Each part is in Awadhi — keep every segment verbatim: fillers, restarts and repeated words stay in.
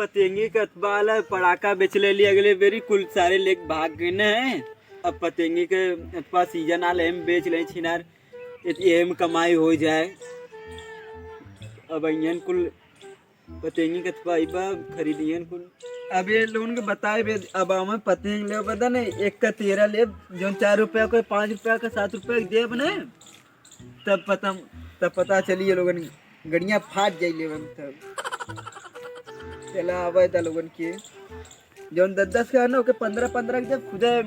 पतेंगी के अथवा वाला पड़ाका बेच लेली अगले बेरी, कुल सारे लेके भाग गए न हैं। अब पतेंगी के अथवा सीजन आल, एम बेच ले छिनार, इत-, एम कमाई हो जाए। अब अइहन कुल पतेंगी के अथवा अइबा खरीदिहन कुल। अब ये लोगन के बताए बे, अब हमें पतेंग लेवे बता नहीं, एक का तेरह लेब, जौन चार रुपया के, पाँच रुपया के, सात रुपया के देब न, तब पता, तब पता चली ये लोगन गड़िया फाट जाई लेवन तब। चला आवे दा लोगन के, जौन दस दस का है ना, ओके पन्द्रह पन्द्रह के जब खुदे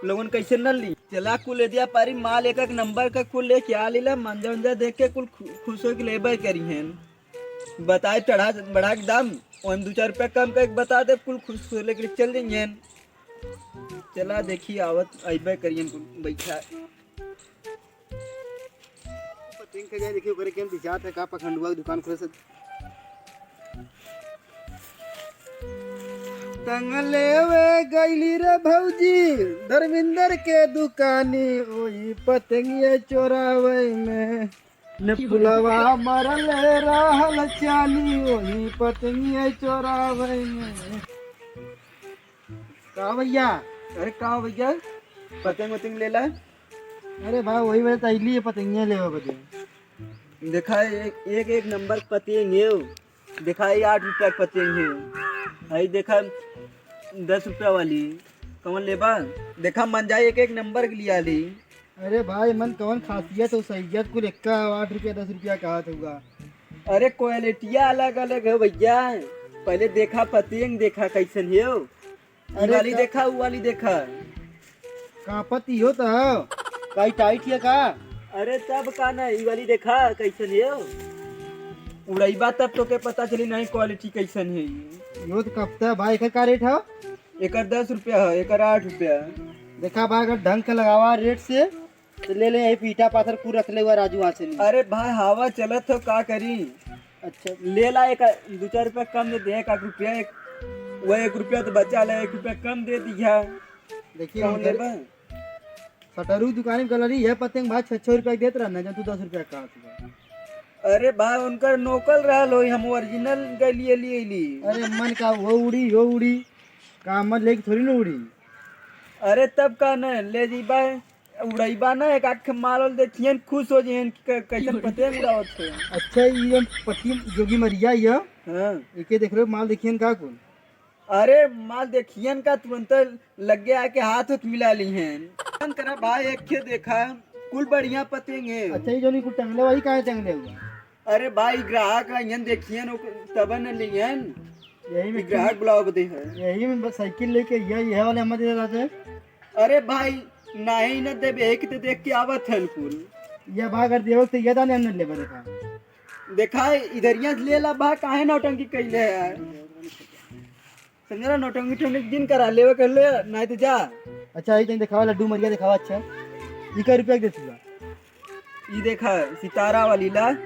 लोगन कैसे न ली। चला कुल एदिया पारी माल एक एक नंबर का कुल लेके आ लीला, मंजा उंजा देख के कुल खु-, खुश होके लेबे करिहन। बताए चढ़ा बढ़ा के दाम, ओन दो चार रुपया कम करके बता दे, कुल खुश हो लेके चल जाइहन। चला देखी आवत अइबे करिहन कुल बैठा। पतंग के जाए देखियो, ओकरे के हम बिचात है का पखंडुआ के दुकान खोले से। तंग लेवे गइली रे भौजी धर्मेंद्र के दुकानी, ओही पतंगिया चोरावे में। ने पुलवा मरल रहल चानी, ओही पतंगिया चोरावे में। का भैया? अरे का भैया, पतंग वतंग लेला? अरे भाई, वही वजह तो अइली है पतंगिया लेवे बदे। देखा, एक, एक, एक नंबर पतंग है वो। देखा, ये आठ रुपया के पतंग है। हई देखा, दस रुपया वाली। कौन लेबा? देखा, मंजा एक, एक नंबर के लिया ली। अरे भाई, मन कौन खासियत हो, सही कुल एक्का आठ रुपया, दस रुपया कहत हुआ। अरे, क्वालिटिया अलग अलग है भैया। पहले देखा, पतंग देखा कैसन है वो। ई अरे वाली का- देखा, ऊ वाली देखा। कांपत ही हो तो। काई टाइट है का? अरे तब का ना, ई वाली देखा कैसन है। उड़ैबा तब तोके पता चली नहीं क्वालिटी कैसन है ये। यो तो कपता है भाई, एकर का रेट है? एकर दस रुपया है, एकर आठ रुपया। देखा भाई, अगर ढंग के लगावा रेट से, तो ले ले, यही पीटा पाथर कुल रख ले हुआ राजू, वहाँ से नहीं। अरे भाई, हवा चलत हो, का करी? अच्छा। ले ला, एक दो चार रुपया कम दे दे, एक आध रुपया, एक, वो एक रुपया तो बचा ले, एक रुपया कम दे दिया। देखिए, कौन उनकर लेबा? सटरू दुकान में गलरी है पतंग भाई, छः छः रुपया देत रहना, जब तू दस रुपया का आत बा। अरे भाई, उनकर नोकल रहल होई, हम ओरिजिनल के लिए लिए ली। अरे मन का वो उड़ी, यो उड़ी, का मत लेके थोड़ी ना उड़ी। अरे तब का न ले जीबा, उड़ैबा ना, एक आख माल वाल देखिहन, खुश हो जइहन कि क-, कैसन पतंग उड़ावत है। अच्छा, ये जो पट्टी जोगी मरिया ये, हाँ। एके देख रहे हो, माल देखिहन का कुल? अरे, माल देखिहन का, तुरंत लगे आके हाथ उत मिला लिहन। मन करा भाई, एक खे देखा, कुल बढ़िया पतंग है। अच्छा, ये जो नहीं कुल टंगले, वही काहे टंगले हुआ? अरे भाई, ग्राहक अइहन देखिहन, ओक-, तब न लिहन। यही में ई ग्राहक बुलावे बदे है। यही में बस साइकिल लेके यह, यह वाले हम दे रहे थे। अरे भाई, नहीं न देबे, एक तो देख के आवत है कुल। ये भाई अगर देवो तो ये दाने न लेबे देखा। देखा, इधरिया से ले ला बा, काहे नौटंकी कैले है यार? समझला, नौटंकी टंकी जिन करा लेवे कर ले, नहीं तो जा। अच्छा, ई तनी देखावा, लड्डू मरिया देखावा। अच्छा, ई कै रुपया के देती बा? ई देखा, सितारा वाली ला,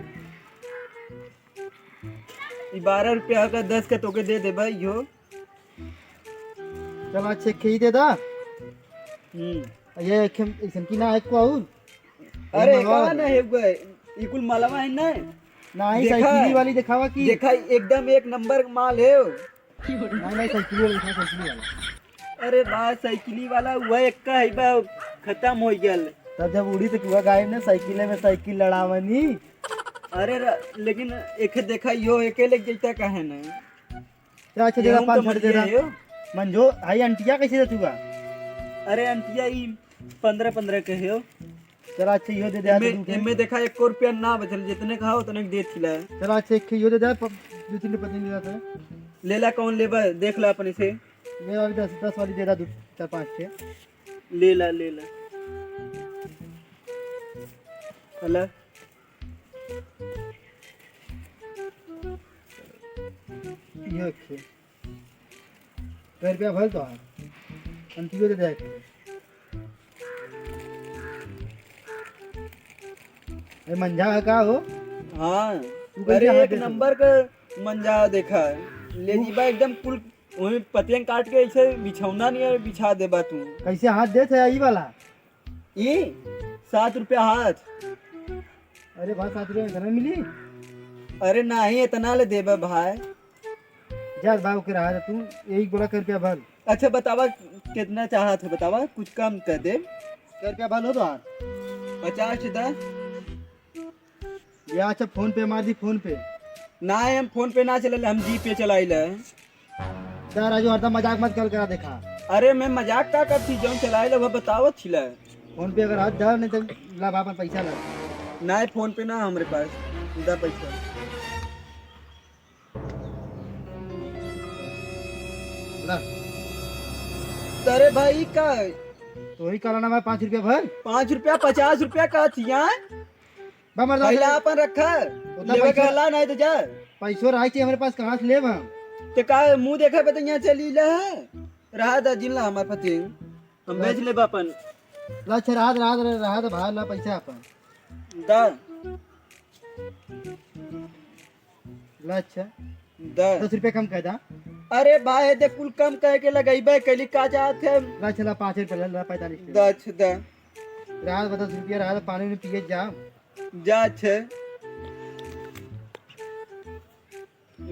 ई बारह रुपया का, दस का तोके दे देबा, इहो। चल, अच्छा, एक ही दे दा। हम्म। ये एक हम, इसन की ना एक को और? अरे, ये मलवा का वाली। ना है, ई कुल मलवा है ना? नहीं, देखा साइकिली है। वाली देखावा की। देखा, एकदम एक नंबर माल है। नहीं, नहीं, साइकिली वाला, साइकिली वाला। अरे बा, साइकिली वाला वह एक का है बा, खत्म हो गया। तब जब उड़ी तो कुआ गायब ने, साइकिले में साइकिल लड़ावनी। अरे र-, लेकिन एक देखा, यो एके लेके जैता काहे ना? चल, अच्छा, गेहूं देदा, तो पाँच छड़ मरिया देदा। है यो। मंजो, हाई अंटिया कैसे दे तू बा? अरे अंटिया ई पन्द्रह पन्द्रह के है यो। चला, अच्छा, इहो दे दे, एमे, दू के। एमे देखा, एको रुपया ना बचल, जितने कहा उतने के दे थिला। चला, अच्छा, एक इहो दे दे, प-, दू तीन रुपया दे दे। ले ला, कौन लेबा, देख ला अपने से। ले ला, दस, दस वाली दे दे, दू, चार, पाँच, छः। ले ला, ले ला। हला। इहो एक छे। कै रुपया भइल तोहार? अंतियो दे दे। ए, मंजा है का हो? हाँ। तू कैसे अरे, हाथ एक देत हो? नंबर का मंजा देखा है। ले तू जीबा एकदम कुल, वही पतियन काट के ऐसे बिछौना नहीं है, बिछा देबा तू। कैसे हाथ देत है ई वाला? ई सात रुपया हाथ। अरे भाई, सात रुपया में इतना मिली? अरे नहीं, इतना ले देबे भाई। जा बाबू के रहा तू, यही बोला कर रुपया भर। अच्छा बतावा, कितना चाहत है बतावा, कुछ कम कर दे। कर रुपया भर हो तो यार। पचास से दस। या अच्छा फोन पे मार दी, फोन पे। ना, हम फोन पे ना चलाइले, हम जी पे चलाइले। जा राजू, हरदम मजाक मत कर करा देखा। अरे मैं मजाक का करती, जौन चलाइले वह बतावत थिला। फोन पे अगर हाथ जा नहीं तो ला बाबा पैसा ला। ना, फोन पे ना हमरे पास, दा पैसा। ला। अरे भाई का? तो वही काला नाम है, पाँच रुपया भर। पाँच रुपया, पचास रुपया का थिया? बा मर्दा, पहला अपन रखा। उतना लेवे पैसा, का ला नहीं तो जा। पैसो रहा चाहिए हमरे पास, कहाँ से लेब हम? ते का मुंह देखा बे तो यहाँ चली ले है। रहा दा जिन ला हमार पति। हम ला। बेच लेब अपन। ला अच्छा, रहा दा, रहा दा, रहा दा, भाई ला पैसा अपन। दा। ला अच्छा। दा। दस रुपया कम कर दा। अरे भाई, देख कुल कम कह के लगइबे कैली, का चाहत है? ला चला पाँच रुपया, ला, ला पैंतालीस रुपया। दा, अच्छा, दा। रहा दा, दस रुपया रहा दा, पानी में पिए जा। जा छे।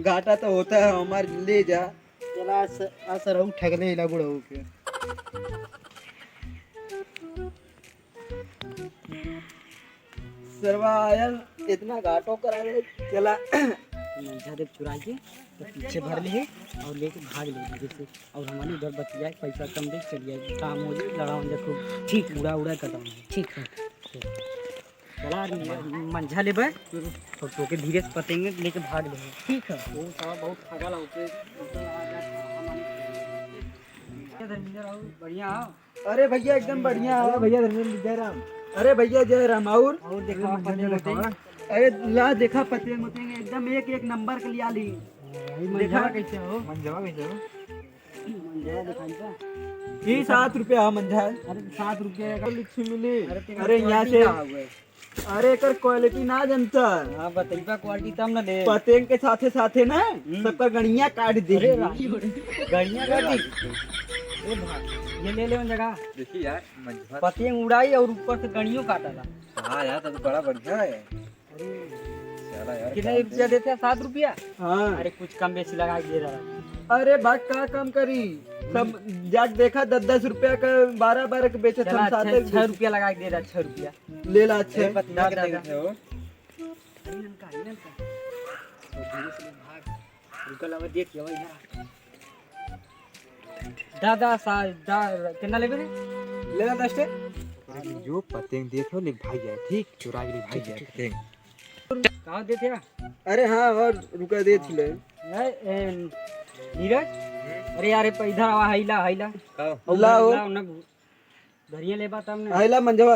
घाटा तो होता है हमार, ले जा। चला स-, आ सरऊ ठगले इला बुढ़ऊ के। सरवा आयल, इतना घाटो करा दे, चला। मंझा देख चुराई के, तो पीछे भर ले और लेके भाग ले जैसे, और हमारे उधर बतिया पैसा कम दे, चलिए काम हो जाए, लड़ाओ जा खूब। ठीक है। उड़ा उड़ा करता हूँ। ठीक है। चला, मंझा लेबे, तो तोके धीरे से पतेंगे लेके भाग लेबे। ठीक है। वो साला बहुत थकल है, उसे। बढ़िया हो? अरे भैया, एकदम बढ़िया हो। अरे भैया, धर्मेंद्र जय राम। अरे भैया, जय राम। और? और देखा, अरे पतेंगे। अरे ला, देखा, पतेंगे एकदम एक, एक नंबर के लिया ली। अरे मंझा देखा। कैसे हो? मंझा कैसे हो? मंझा दिखाई का? ई सात रुपया है मंझा। अरे तो सात रुपया का लिच्छी मिली। अरे तेरा अरे यहाँ quality से का हुआ है? अरे एकर quality ना जनता। हाँ, बतइबा quality तब ना ले। पतेंग के साथे साथे ना हम्म। सबका गणिया काट दे। अरे राम। गणिया काट दी। ए भाई, ये ले ले उन जगह। देखिए यार, मंझा। पतेंग उड़ाई और ऊपर से गणियों काटा था। हाँ यार, तब तो बड़ा बढ़िया है। अरे, चला यार, कितने रुपया देते हैं? सात रुपया? हाँ। अरे, कुछ कम बेसी लगा के दे रहा है। अरे, बात का कम करी? सब जाके देखा, दस दस रुपया का, बारह बारह के बेचत चला, हम, सात छह, एक छह रुपया लगा के दे रहा, छह रुपया। ले ला, छह। अरे, पतला के दे रहा। अरे, ननका, अरे, ननका। तो धीरे से भाग। रुका, लावा, देख, ये वही है। दा, दा, सा-, दा, कितना लेबे रे? ले ला दस ठे। अरे जो पतेंग देत हो, ले भाई जाए, ठीक? चुरा के ले भाई जाए पतेंग। कहाँ देते हैं? अरे हाँ, और रुका देत ही ले। ए, ए, नीरज? अरे यार, ये पे इधर आवा, हाइला, हाइला। का? और लाओ। ला, उन्हें घरिया लेबा तब ने। आइला मंझवा।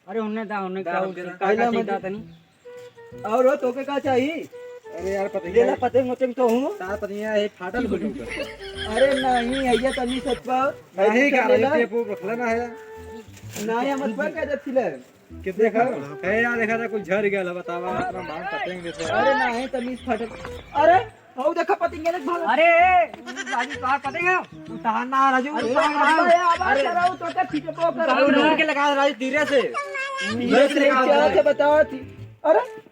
अरे उन्हें दा, उन्हें दा, का हमके उसे दा। का आइला का मंझवा। चाहिए तनी? और हो, तोके का चाहिए? अरे यार, पता ले ला, नहीं। पते मोते तो हूँ। तार पतिया है, फाटल हो गया। अरे नहीं, भैया, तनी सचवा। नहीं, ऐसे का ले ला। ये वो रखला ना है। नहीं, हम अतवा कह देती ले। कितने का? ए यार, देखा था, कुछ झर गया, बतावा, अपना मांग पतेंग देखो। अरे नहीं, तनी फाटल। अरे, हऊ देखा पतिंगे देख भाग। अरे, राजू, कहाँ पतेंगे? उतार ना, राजू, अरे, उतार ना। अबे, अबे, अरे, चलाओ, तो क्या ठीक है, वो कर। उतार ना। उनके लगा, राजू, धीरे से। धीरे से लगा, क्या राजू। क्या बताओ थी? अरे,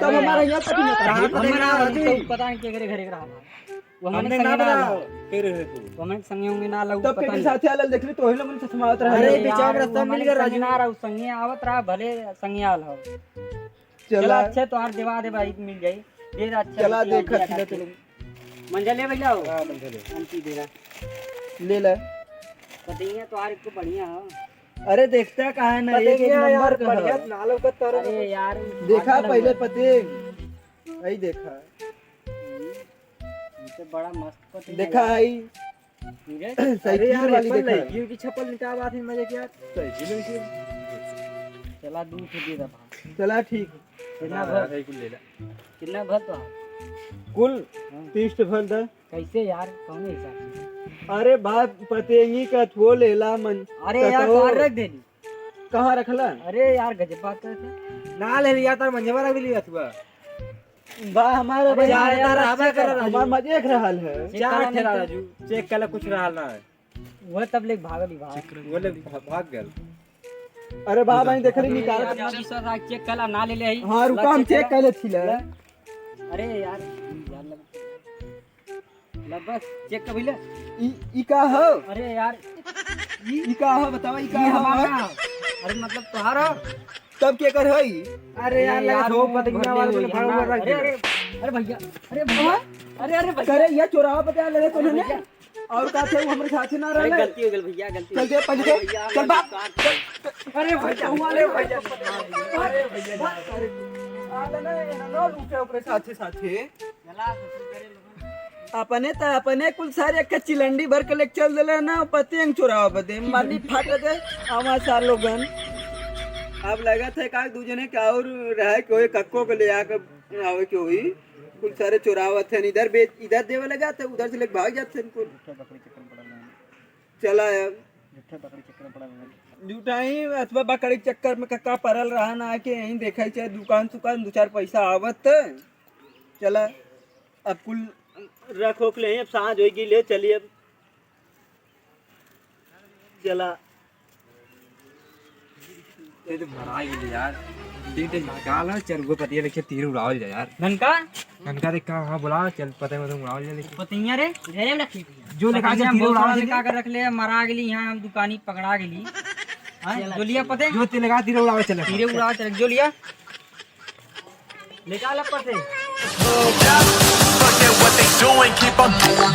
तब हमारा यहाँ पतिंगे था। कहाँ पतेंगे ना, राजू? तो पता नहीं क्या करे, घरे के रहा। वो हमने हमने संगे ना ना बताओ। रहा। फिर वो हमने संगे होंगे ना लगू, तब पता फिर नहीं। साथे आलल देख ली, तो वही लोग उनसे समावत रहा। अरे, अरे, बीच में यार, रास्ता वो मिल हमने गया, संगे राजू। ना रहा, वो संगे आवत रहा, भले संगे आल हो। चला। चला, अच्छा, तोहार देवा दे भाई, मिल जाई। दे दे, अच्छा, चला, रुपया देखा, दिया खिला काट के। चलो। मंजा ले भैया हो। हाँ, मंजा ले। अंटी दे रहा। ले ले। पतिंगे तोहार एक तो बढ़िया हो। अरे, देखता कहाँ है ना, एक, एक पतिंगे यार, नंबर का बढ़िया है। ना लौकत तारा अरे ना। यार, देखा भाग पहले ना। पतिंग। यही देखा। हम्म, ये तो बड़ा मस्त पतिंग है देखा यार। आई। ठीक है। साइकिल अरे यार, वाली एप्पल देखा। लड़कियों की छप्पल निकाल बात है, मजे की यार। साइकिल वाली। चला, दू ठे दे दे भाई। चला, ठीक। कितना हाँ, भर? साइकिल ले ला। कितना भर तो है? कुल हाँ। तीस ठे भर दे। कैसे यार? कौन हिसाब से? अरे बाप, पतेंगी का थो लेला मन। अरे यार, कतौ। बाहर रख देनी। कहाँ रखला? अरे यार, गजब बात करते। ना ले लिया, तार मंजवा रख लिया तू। बा, हमारा अरे भाई, यार, यार, यार, रहबे चेक कर करा, हमार राजू। मजे एक रहल है। चेक चार करा ठे नहीं तो। राजू, चेक कला कुछ रहल ना है। वह तब ले भागल ही भाग। वो ले भा-, भाग गल। अरे बा, भाई, देख रही अरे निकाल। यार, ना विश्वास आ, चेक कला ना ले ले आई। हाँ, रुका, ला, हम चेक चेक कला। कर लेती ले। अरे यार, यार लग- बस, चेक कर भैया। ई, ई का हो? अरे यार, ई, ई का हो? बतावा, ई का ई हो? हमारा। अरे मतलब तोहारा। तब केकर है ई? अरे यार, अरे लगे यार, सो पतंगिया वाले भर ने भाड़ में रख अरे, दिया। अरे, अरे भैया, अरे भैया, अरे, अरे भैया। करे, ये चोरावा पता लगे तो अरे नहीं? भैया। और का थे, वो हमरे साथे ना अरे रहले। गलती हो गई भैया, गलती चल हो दे, गई। पहले अरे भैया, चल भाग। अरे भैया, अरे भैया, अरे भैया, अरे आ ना, ये ना लूटे ओकरे साथे साथे। चला, ससुर करे लोगन। अपने त अपने कुल सारे एक चिलंडी भर के लेके चल देले ना, पतंग चोरावा बदे, माली फाट दे, आवा सार लोगन। अब लगत है का दू जने के और रहे के होई, कक्को के ले आके आवे के होई। कुल सारे चोरावत हैं, इधर बेच, इधर देवे लगा थे, उधर से लेके भाग जाते हैं कुल। झूठे बकरी चक्कर में पड़ल रहन। चला अब। झूठे बकरी चक्कर में पड़ल रहन। झूठा ही अथवा बकरी चक्कर में का, का पड़ल रहा ना, आके यहीं देखा चाहे दुकान सुकान दो चार पैसा आवत। चला अब कुल रख ओक ले, अब साँझ होई गई, ले चली अब। चला। ये तो मरा गेली यार। तीन ठे निकाल है, चार गो पतिया लेके तीर उड़ावल जाए यार। ननका? ननका देख का, हाँ, बुला, चल, पतंग वतंग उड़ावल जाए लेके। पतंगिया रे? घरे में रखी थी। जो लेके आ, पतंगिया चल, हम तीर बहुत उड़ावल सारा जाए। लेके आके रख ले, मरा गेली यहाँ, हम दुकानी पकड़ा गेली। हाँ, जो लिया पतंग? जो ते लगा, तीर उड़ावल चले। तीरे उड़ावल चले, जो लिया। निकाल ऊपर से। Forget what they doing, keep on doing.